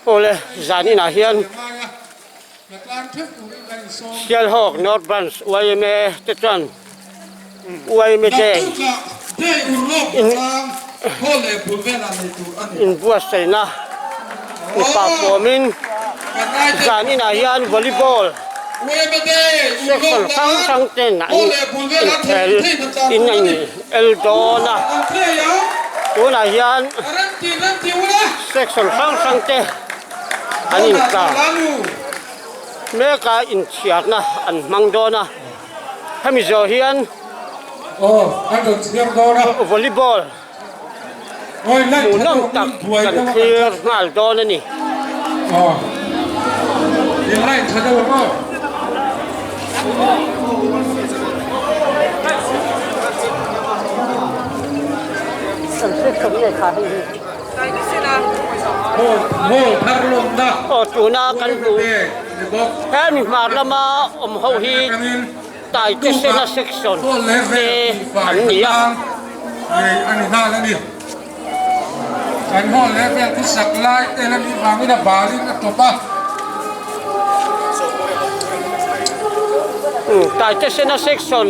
Awle zan inah hian Sialhawk North Branch yma te chuan yma Day inbuatsaihna mipa pawmin zan inah hian volleyball section hrang hrang ten an inkhel in a in el dawn a tunah hian section hrang hrang te an intlar mek a inchhiarna an hmang dawn a hemi zawh hian volleyball hmuhnawm tak kan thlir nghal dawn a ni. Aw tuna kan hmuh hemi hmar lama awm ho hi Taite Sena section te an ni a. Taite Sena section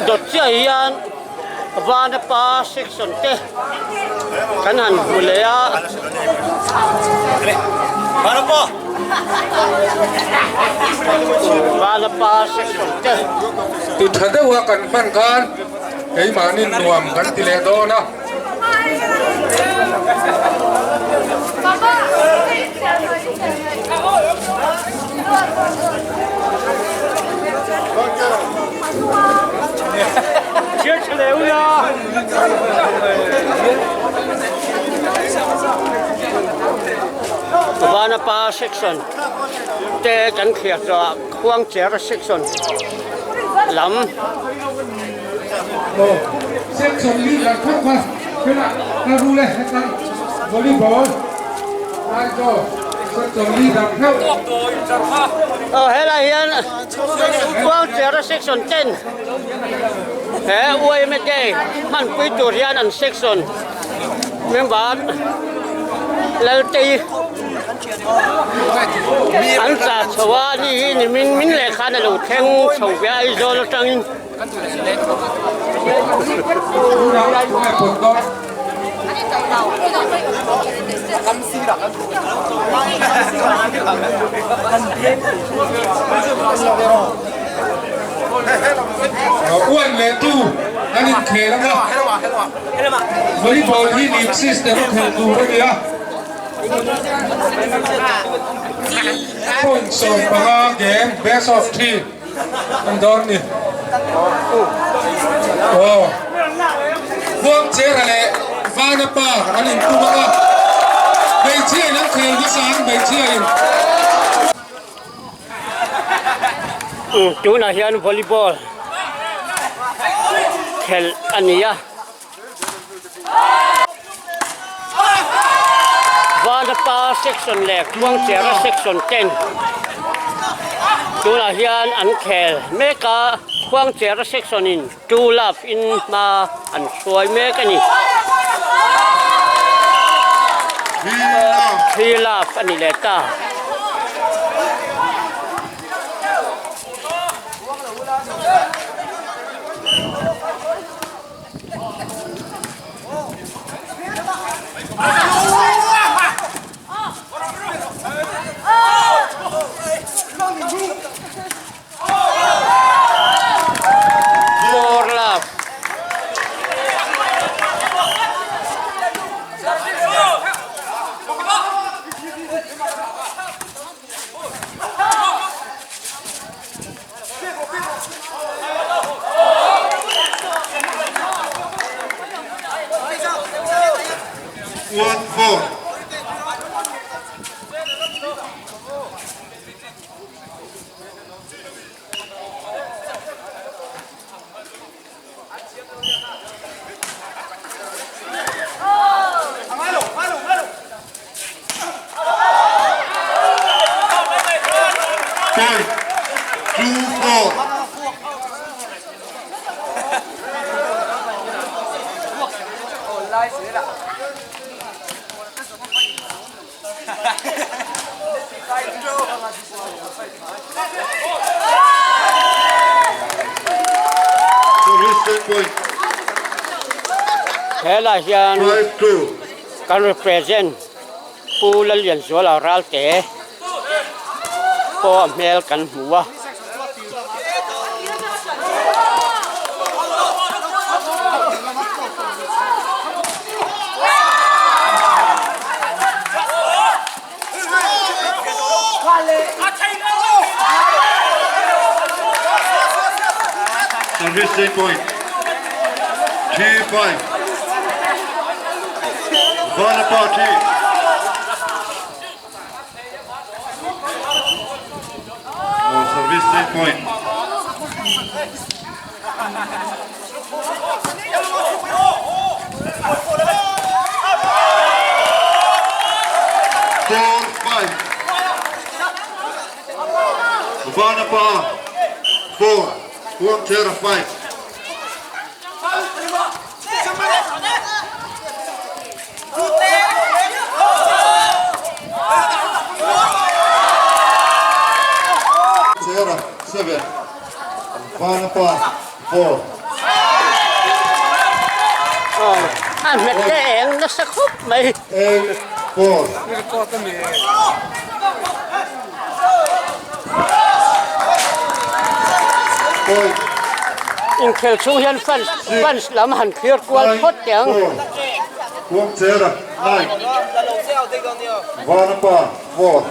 dawt chiah hian Vanapa section te kan han hmu leh a. Vanapa section te. Ti tha deuha kan hman khan keimahni nuam kan ti leh dawn a. Vanapa section te kan thliar zawh ah Khuangchera section lam. Section leader theuh kha tunah ka rul e heta volleyball Aizawl section leader theuh. Aw helai hian Khuangchera section ten he YMA Day hmanpui tur hian an section member Laltei an chah chho a ni hi nimin min leh khan a lo thleng chho ve a Aizawl atangin. Uan leh tu an inkhel ang a, volleyball hi league system a khelh tur a ni a. Point 15 game best of 3 an dawn ni. Aw. Khuangchera leh Vanapa an intum ang a. Hmeichhia in an khel hmasa ang hmeichhia in. Tunah hian volleyball khelh a ni a. Vanapa section leh Khuangchera section ten tunah hian an khel mek a, Khuangchera section in two love in hma an hruai mek a ni. Three love a ni leh ta. Four love. One four. Point 2 4. Helai hian kan represent Pu Lallianzuala Ralte pawh a hmel kan hmu a. Service point 3-5 Vanapa Service point. 4-5. Vanapa 4. Khuangchera 5. Chera 7. Vanapa 4. A hmet te eng nasa khawp mai. 8 4. Point. Inkhel chhung hian fans fans lam han thlir kual phawt teh ang. Khuangchera 9. Vanapa 4.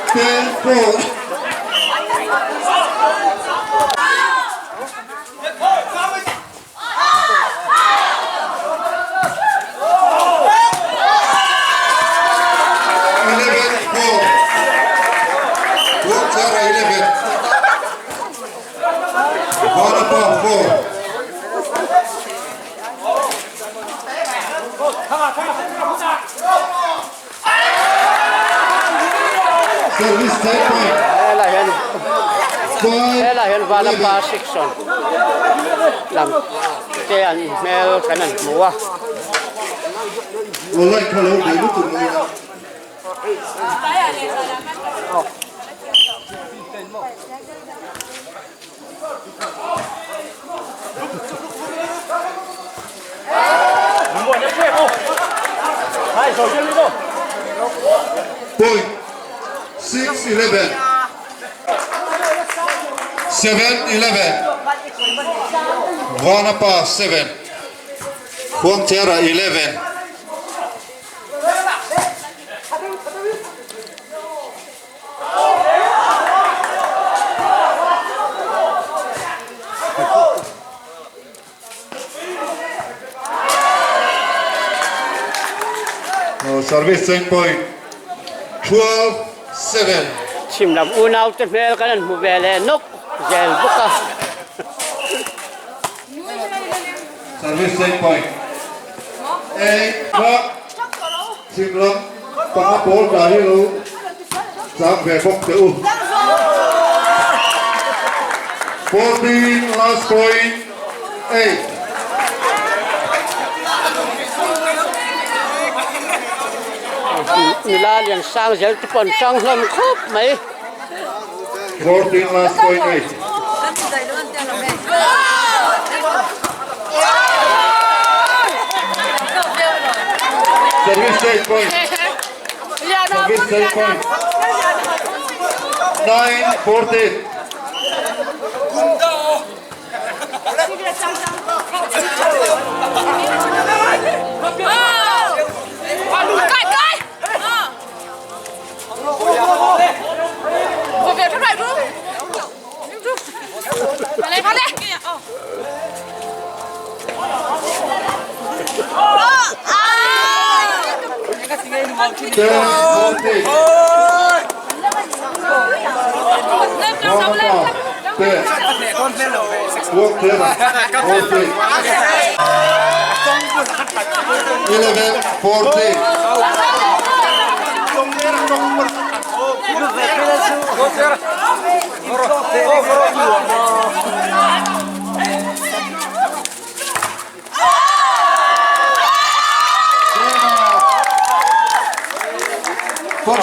10 4. 11 4. Khuangchera 11. Vanapa 4. Service 10 point. Helai hian 5 helai hian Vanapa section lam te an hmel kan an hmu a. Lo like hello để lúc tụi mình Point 6 11 7 11 Vanapa 7 Khuangchera 11. Service 10 point 12 7. Chhim lam unau te hmel kan han hmu ve leh nawk zel bawk a. Service 10 point 8 ba Chhim lam panga pawl tla hi lo chang ve bawk teh u. 14 last point 8. Nula lian sang zel te pawh an tang hlawm khawp mai. 14 last point 8. Service 8 point. Service 8 point. 9 14. 10 14. Vanapa 10. Khuangchera 14. 11 14.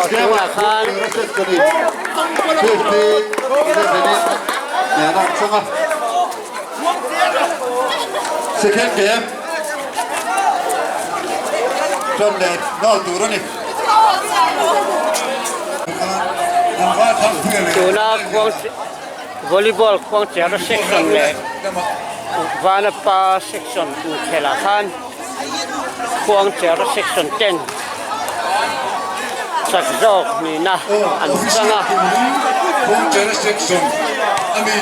Tunah khan Second game tan leh nghal tur a ni. Tuna volleyball khuangchera section leh Vanapa section inkhelah khan Khuangchera section ten chak zawk nihna an chang a. Khuangchera section a mi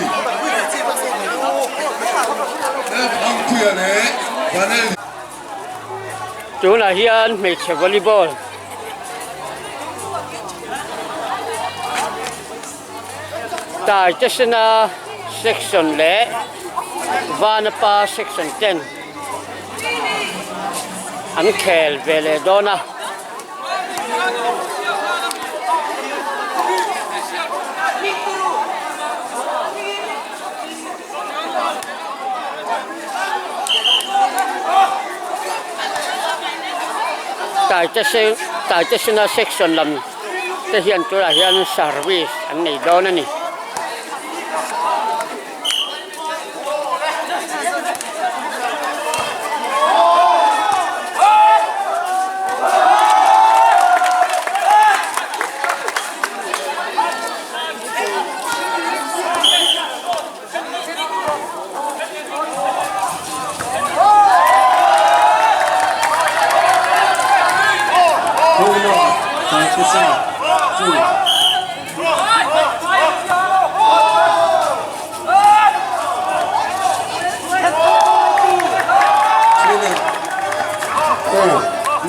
Lalthangpuia leh Vanel. Tunah hian hmeichhe volleyball. Taitesena section leh Vanapa section ten an khel ve leh dawn a. Taitesena section lam. te hian tunah hian service an nei dawn a ni.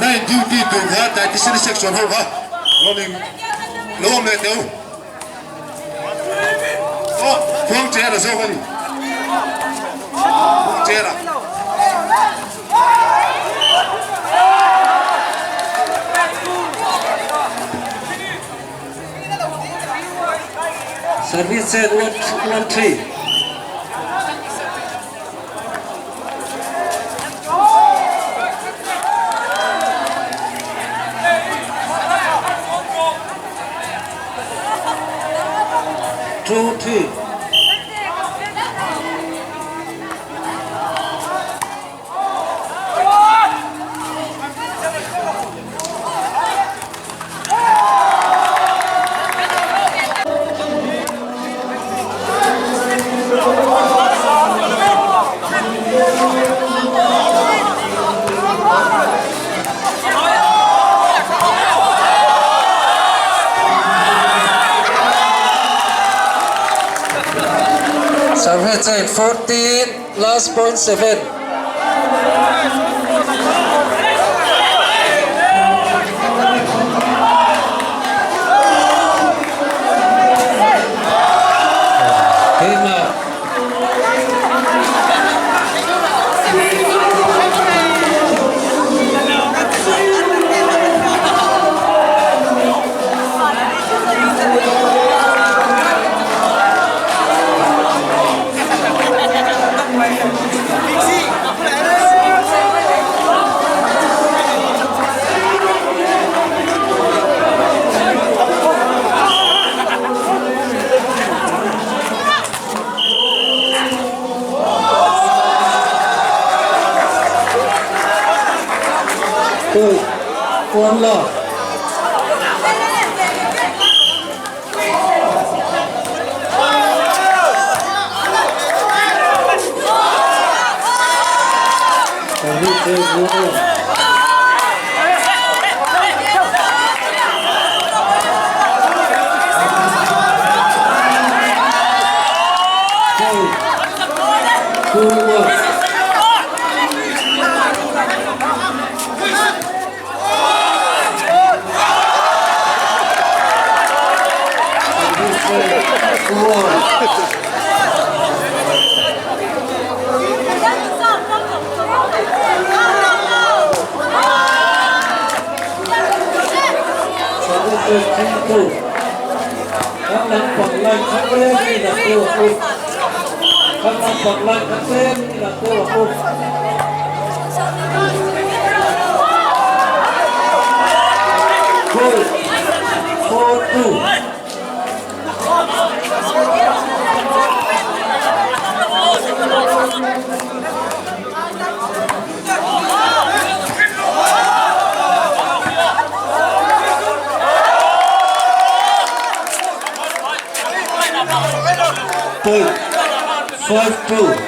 Nine duty tur kha dietitian section ho kha rawn in lo awm leh teh u. Aw khuang chair a zawk a ni. Khuang chair a. Service set 1 3. 2 3. Service at 14, last point 7. Keimah. Two, one love. line kha tlem in a deuh ang u. Kha lampang line kha tlem in a deuh ang u. Goal, 4-2. Point, 5-2.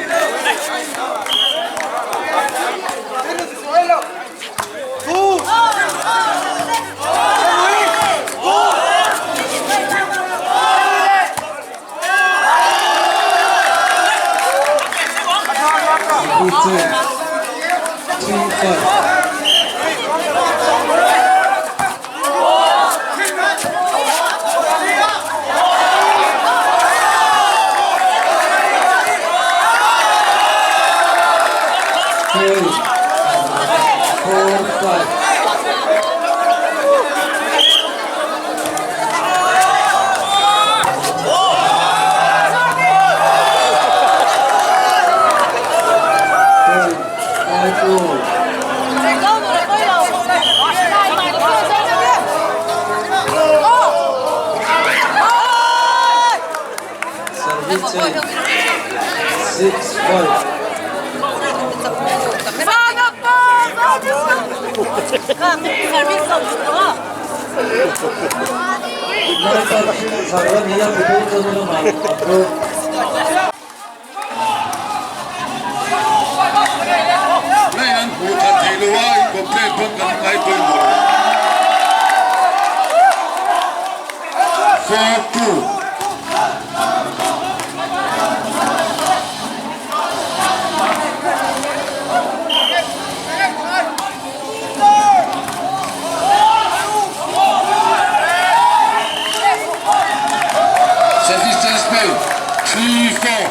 Line an hmuh that theih lo a, in complaint pawn kan ngai pawimawh lo. 4-2. Service change play, 3-4.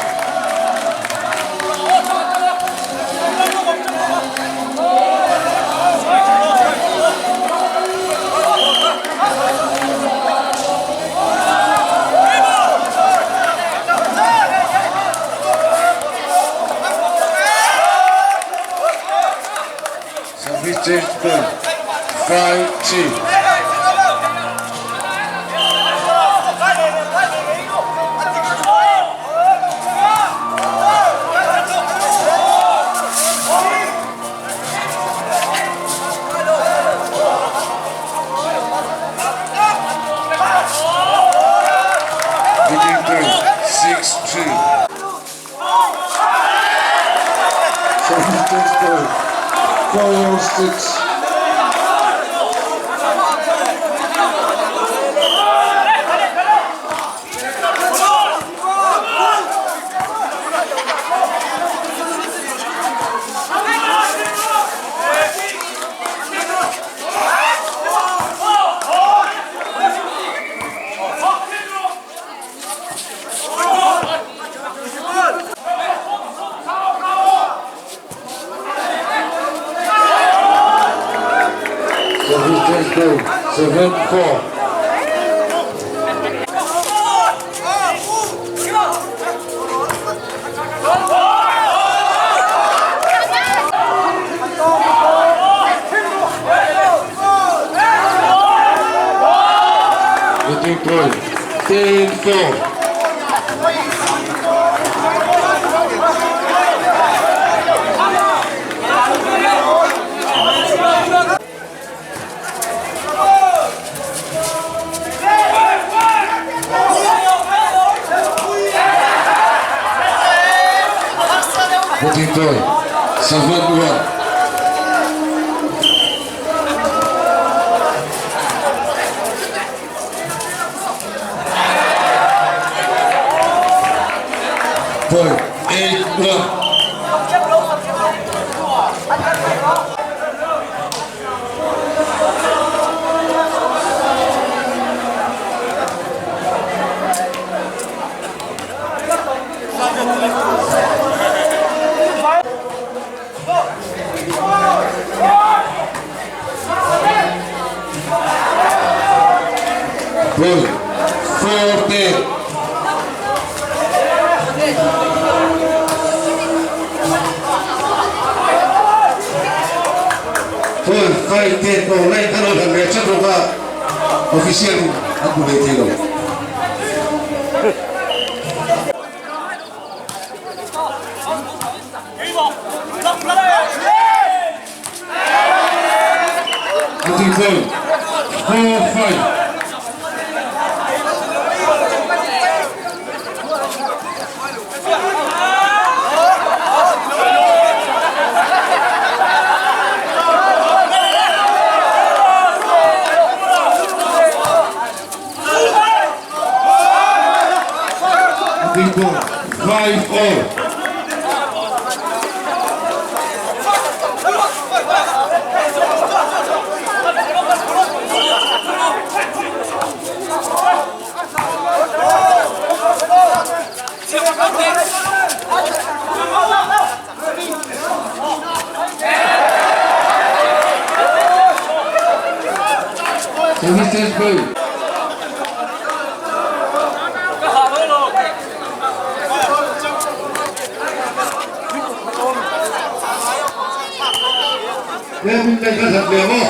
Service change play, 5-3. Leading point, 6-3. Service change play, 4-6. Service change play, 7-4. Leading point, 10-4. Leading point, 7-1. Point, 8-1. Point, 4-10. Khai te pawh line kha lo hlan ve chat rawk a, official in an hmu leh thei lo. Meeting point, 4 5. Meeting point, 5 all. Service change play. Kevin leh ka that leh maw?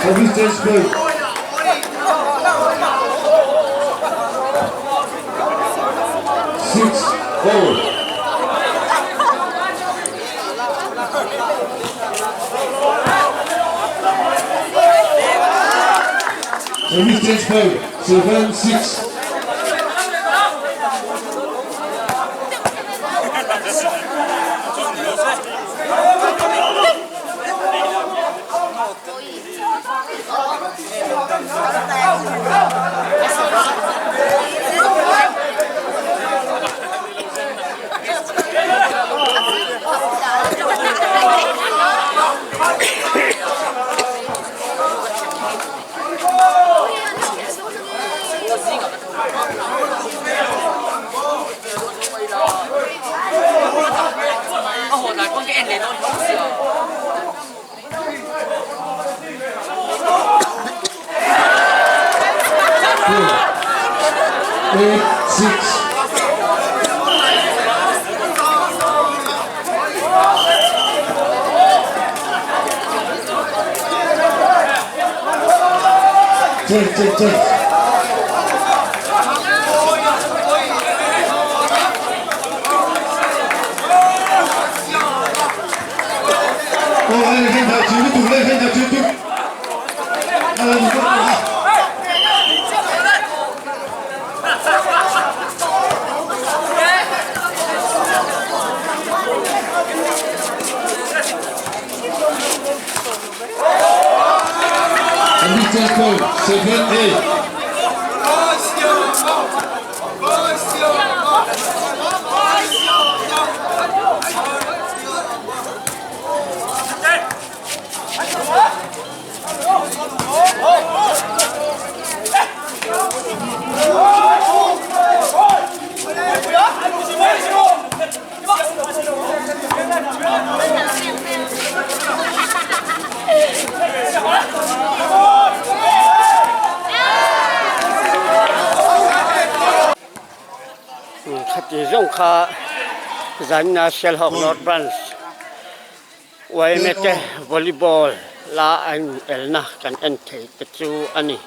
Service change play. 6 all. Service change play. 7 6. 8 6. Change, change, change. 7 8. Khati zawng kha Zanna Sialhawk North Branch yma te volleyball la a in elna kan en thei te chu a ni.